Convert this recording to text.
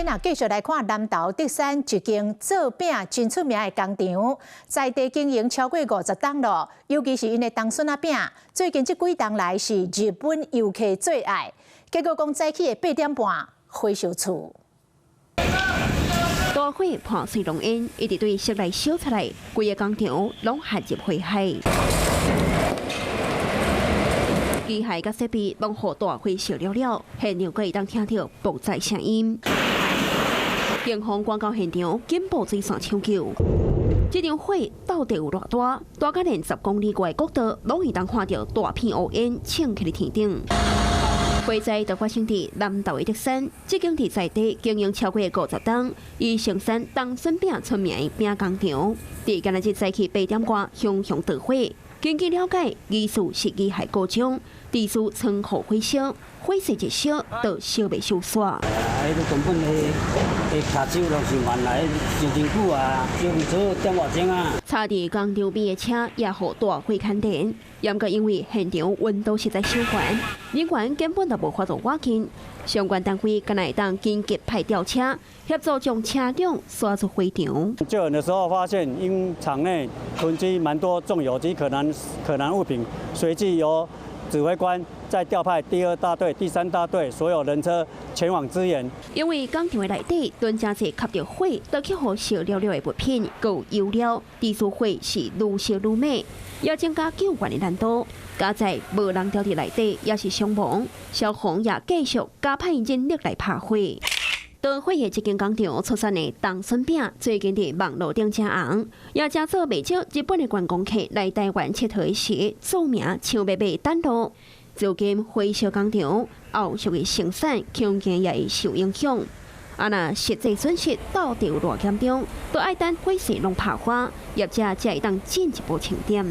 咱繼續來看南投竹山一間做餅真出名的工廠，在地經營超過50冬咯。尤其是𪜶的冬筍仔餅，最近這幾冬來是日本遊客最愛。結果講早起的8點半火燒厝。大火破碎濃煙，一直對室內燒出來，規个工廠攏陷入火海。機械佮設備攏予大火燒了了，現場閣會當聽著爆炸聲音。警方趕到現場，緊布水線搶救。這場火到底有偌大？大甲連10公里外的國道攏會當看著大片烏煙衝起佇天頂。火災就發生佇南投的竹山，這間佇在地經營超過50冬，以生產冬筍餅出名的餅工廠，佇今仔日早起8點外，熊熊大火。根據了解，疑似是機械故障，致使倉庫火燒，火勢一燒就燒袂收煞。啊，彼個根本的跤手攏是原來燒真久啊，燒毋出點外鐘啊。插佇工廠邊的車也予大火牽連，毋過因為現場溫度實在傷懸，人員根本就無法度倚近。相關單位敢若會當緊急派吊車協助將車輛徙出火場。救援的時候發現，因廠內囤積蠻多重油及可燃物品，隨即由指揮官再調派第二大隊、第三大隊所有人車前往支援。因為工廠的內底囤誠濟吸著火，都去予燒了了的物品，閣有油料，致使火勢愈燒愈猛，也增加救援的難度。佳哉無人佇內底，也是傷亡。消防也繼續加派人力來拍火。大火的這間工廠出產的冬筍餅，最近佇網路頂誠紅，也成做袂少日本的觀光客來台灣𨑨迌時，著名搶欲買的等路。如今火燒工廠，後續的生產恐驚也會受影響。啊，若實際損失到底有偌嚴重，都愛等火勢攏拍化，業者才會當進一步清點。